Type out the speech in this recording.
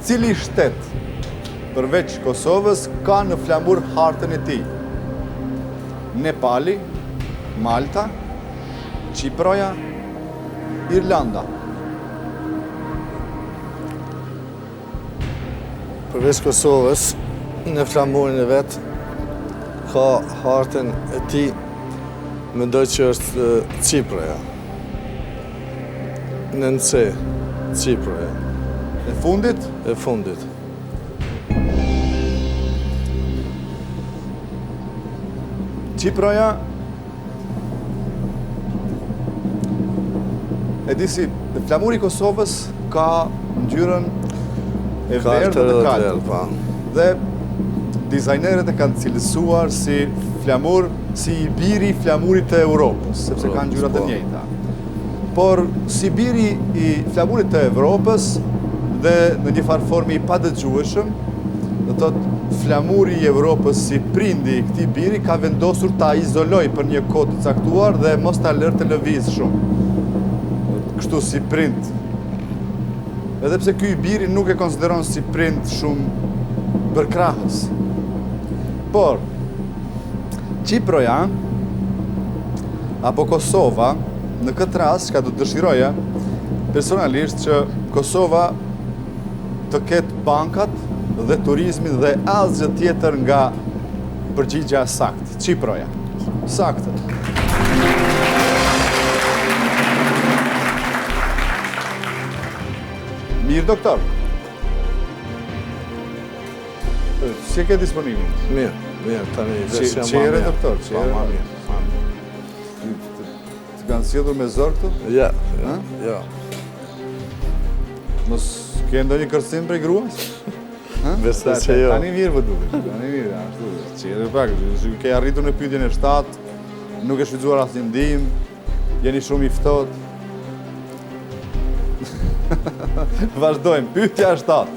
Cili shtet përveç Kosovës ka në flamur hartën e tij? Nepali, Malta, Qiproja, Irlanda. Përveç Kosovës, në flamurin e vet ka hartën e tij, mendoj që është Qiproja. Nën C, Qiproja. E fundit? E fundit. Qiproja E di si, flamuri i Kosovës ka ngjyrën e verdhë dhe të kaltër. Po. Dhe dizajnerët e kanë cilësuar si flamur, si i biri i flamurit të Europës, sepse kanë ngjyrat e po. njëjta. Por si biri i flamurit të Evropës dhe në një farë forme i padëgjueshëm, do të thotë flamuri i Evropës si prindi i këtij biri ka vendosur ta izolojë për një kohë të caktuar dhe mos ta lërë të lëvizë shumë. Kështu si prind. Edhe pse ky i biri nuk e konsideron si prind shumë përkrahës. Por Qiproja apo Kosova në këtë rast çka do të dëshiroja personalisht që Kosova të ketë bankat dhe turizmin dhe asgjë tjetër nga përgjigja e saktë. Qiproja. Saktë. Mirë, doktor. Si e ke disponimin? Mirë, mirë, tani vesh jam ma mirë. doktor, që ma mirë. Të kanë sjellur me zor këtu? Ja, ja, ja. Mos ke ndonjë kërcënim prej gruas? Besoj që jo. Tani mirë po dukesh, tani mirë, ashtu. Që edhe pak, ke arritur në pyetjen e 7, nuk ke shfrytëzuar asnjë ndihmë, jeni shumë i ftohtë. Vazhdojmë, pyetja e 7.